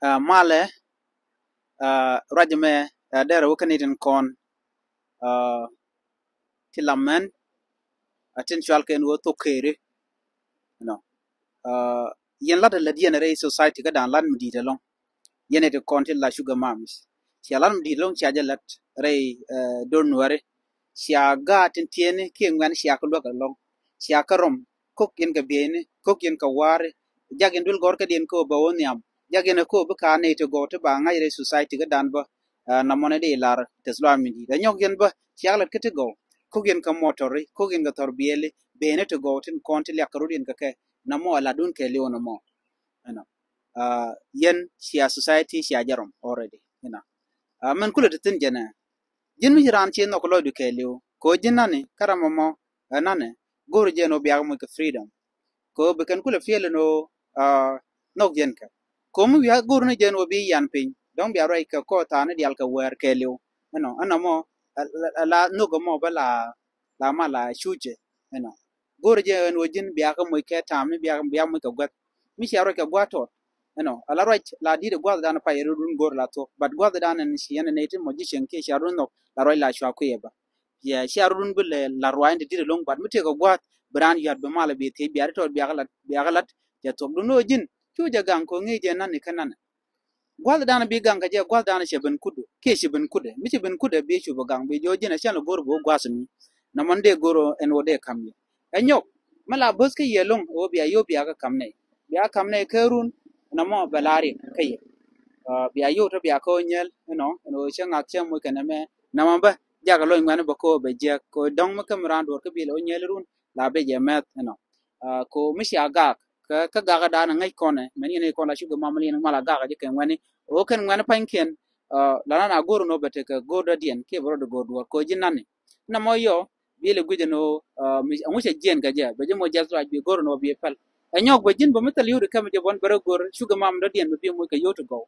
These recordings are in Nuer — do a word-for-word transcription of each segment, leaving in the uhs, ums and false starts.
Aa, malɛ, aa, ruac mɛ, aa, derɛ wä kä ni tin kɔn, aa, ti lam mɛn, aa, tin cual kɛn wä thok keri. Ɛnɔ, aa, yɛn lat ɛ lät yɛn rɛy society kä dan lat mi di̱i̱t ɛlɔŋ. Yɛn ɛ ti kɔn ti la sugar mamis. Cia lat mi di̱i̱t ɛlɔŋ cia jɛ lat rɛy, aa, dor nuɛri. Cia gaat tin tiɛni kiɛ ŋuɛn cia kä luäk ɛlɔŋ. Cia kä rɔm, kok yɛn kɛ bieyni, kok yɛn kɛ waari. Jak yɛn duel gɔr kä diɛn kä wä bɛ wä nhiam. Jak yɛn kä wä bi ka nɛy ti gɔw ti ba ŋa̱c rɛy society kä dan bä. Aa, namɔ ni di lar tɛth luaam mi di̱i̱t. Ɛ nyɔk yɛn bä, cia lat kä ti gɔw. Kok yɛn kɛ mɔtɔri, kok yɛn kɛ thɔr biɛli, bieyni ti gɔw tin kɔn ti liak kɛ rot yɛn kɛ kɛ. Namɔ ɛ latdun kɛ liw namɔ. Ɛnɔ. Aa, yɛn cia society cia jɛ rɔm already. Ɛnɔ. Aa, mɛn kulɛ ti thin jɛnɛ. Ji̱n mi ci raan ci nhɔk lɔcdu kɛɛliw. Kɛ ɣöö ji̱n nani, kä ram mɔmɔ, ɛ nani, go̱o̱r jɛ ɛn ɣöö biak moc kɛ freedom. Kɛ ɣöö bi kɛn kulɛ fiɛl ɛn ɣöö, aa, nhɔk yɛn kɛ. Kɛ ɣöö mi wiak go̱o̱r ni jɛ ɛn ɣöö bi yan piny. Dɔ̱ŋ bia ruac kɛ kɔɔth thaani diaal kɛ wäär kɛɛliw. Ɛnɔ, ɛnɔ mɔ, ɛ, ɛ, ɛ la nhök ɛmɔ bä la, la mal la cucɛ. Ɛnɔ. Go̱o̱r jɛ ɛn ɣöö ji̱n biak moc kɛ ta̱a̱m ni biak, biak moc kɛ gua̱th. Mi cia ruac kɛ gua̱th tɔt. Ɛnɔ, ala ruac la di̱t ɛ gua̱thdan pay rot run go̱r la thuɔ̱k. But gua̱thdan ɛn ci yɛn ɛ nɛy ti magician kiɛ cia run nhɔk la ruac la cua kuiɛ bä. Yɛ cia rot run bi lɛ la ruac in ti di̱t ɛlɔŋ, but mi tëëkɛ gua̱th bi raan yuat bi mal bi thiec biat tɔt biak lat, biak lat. Cɛ thuɔ̱k dun ɣöö ji̱n cu jɛ gaŋ kɛ ŋi̱i̱c jɛ nani kä nani. Gua̱thdan bi gaŋ kɛ jɛ, gua̱thdan cɛ ben kudɛ kiɛ ci ben kudɛ. Mi ci ben kudɛ bi cu bi gaŋ bi jɔɔc ji̱n ɛ cɛn lɛ go̱r bi wä gua̱th ni. Nɔmɔ ni dee go̱r ɛn wä dee ka̱m yɛ. Ɛ nyɔk, mi la bo̱th kä yɛ lo̱ŋ ɛ wä bia yio̱w bia kä ka̱m nɛy. Bia ka̱m nɛy kä run, nɔmɔ bɛ la riɛk kä yɛ. Aa, bia yio̱w te bia kä wä nyɛl, you know, ɛn wä cɛ ŋa̱th cɛ moc kɛn ɛmɛ. Nɔmɔ bä, jakɛ lo̱ny ŋuɛ̈ni bä kä wä bɛ jiɛk. Kɛ wä dɔ̱ŋ mi kä mi raan duɔ̱ɔ̱r kä bi lɛ wä nyɛl run, la bɛ jɛ mɛth, you know. Aa, kɛ wä mi cia gak, kä, kä gak dan ŋäc kɔnɛ, mɛn yɛn kɔn la cugɛ mam liɛn mal a gak jɛ kɛ ŋuɛ̈ni. Ɣöö kɛn ŋuɛ̈ni pa̱nykiɛn, aa, la nan a go̱r nɔ bɛ tekɛ go̱r dɔ̱diɛn, kiɛ bɛ rɔ di go̱r duɔ̱ɔ̱r. Kɛ wä ji̱ nani. Namɔ yɔ, bi lɛ guic ɛn ɣöö, aa, mi, ɛŋu cɛ jiɛn kɛ jɛ, bɛ ji̱ mɔ jɛth ruac bi go̱r nɔ bi päl. Ɛ nyɔk bɛ ji̱n bɛ mi thil yio̱w di kɛmɛ jɛ bɔn bɛ rɔ go̱r, cugɛ mam dɔ̱diɛn bɛ bi moc kɛ yio̱w ti gɔw.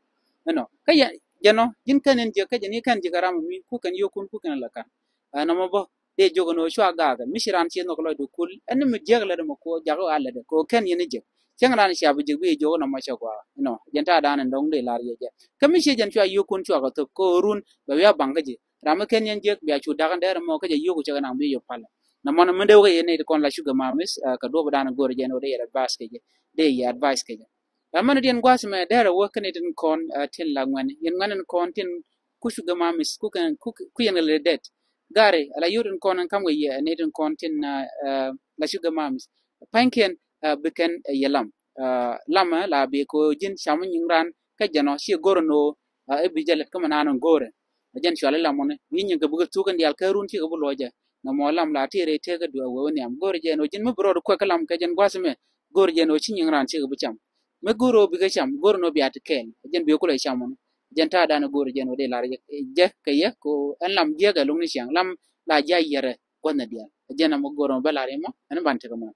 Ɛnɔ, kä yɛ, jɛ nɔ, ji̱n kɛn in jiɛ, kä jɛ ni kɛn jiɛ kɛ ram mi, ku kɛn yio̱w kun, ku kɛn la kan. Aa, namɔ bä, dee jiök ɛn ɣöö cua gak, mi ci raan ci nhɔk lɔcdu kul, ɛn mi jiäk lät ɛmɔ kɛ ɣöö jak ɣöö a lät ɛ, kɛ ɣöö kɛn yɛn jiäk. Cäŋ raan cia bi jiäk bi jiök namɔ cɛ gɔaa, you know, jɛn ta̱a̱ dan in dɔ̱ŋ dee lar yɛ jɛ. Kä mi ci jɛn cua yio̱kun cua kɛ thöp, kɛ ɣöö run, bɛ wiaa baŋ kä ji̱. Ram mi kɛn yɛn jiäk, bia cu da̱k in dɛr ɛmɔ, kä jɛ yio̱ku cɛ kɛ naŋ bi yop palɛ. Namɔ ni mi dee wä kɛ yɛn nɛy ti kɔn la cugɛ mamis, aa, kɛ duɔ̱p dan in go̱o̱rɛ jɛn ɣöö dee yɛ advice kɛ jɛ, dee yɛ advice kɛ jɛ. Ɛ mɛn diɛn gua̱a̱th mɛ derɛ wä kä ni tin kɔn, ɛ, tin la ŋuɛni. Yɛn ŋuɛni kɔn tin ku cugɛ mamis, ku kɛn, ku, ku yɛn kɛ lɛ det. Gari, ala yot tin kɔn ɛn kam kɛ yɛ, ni tin kɔn tin, ɛ, ɛ, la cugɛ mamis. Pa̱nykiɛn, ɛ, bi kɛn, ɛ, yɛ lam. Ɛ, lam, ɛ, la bi ko ji̱n cam nyiŋ ran, kä jɛn ɔ, ci go̱rɛ ni ɣöö, ɛ, i̱ bi jɛ lɛt kä mɛ naan ɔ go̱rɛ. Ɛ jɛn cuali lam ɔni, bi nyiŋ kɛ bi kɛ thuk in diaal kä run cikɛ bi luɔcɛ. Nɔmɔ lam la ti rɛy tëëkä duɛ wee wä nhiam. Go̱rɛ jɛn ɔ ji̱n mi bi rɔɔd kuɛ kä lam kɛ jɛn gua̱th mɛ. Go̱rɛ jɛn ɔ ci nyiŋ ran cikɛ bi cam. Mi go̱rɛ ɔ bikɛ cam, go̱rɛ nɔ bia ti kɛɛl. Jɛn bi kulɛ cam ɔni. Jɛn ta̱a̱ dan go̱rɛ jɛn ɔ dee lar jɛ, jɛ kɛ yɛ, ko ɛn lam jiɛkɛ lo̱ŋ ni ciaŋ. Lam la jiac yɛrɛ gua̱th ni diaal. Jɛn amɔ go̱rɛ ɔ bɛ lar yɛ mɔ, ɛn ban tekɛ mɔ.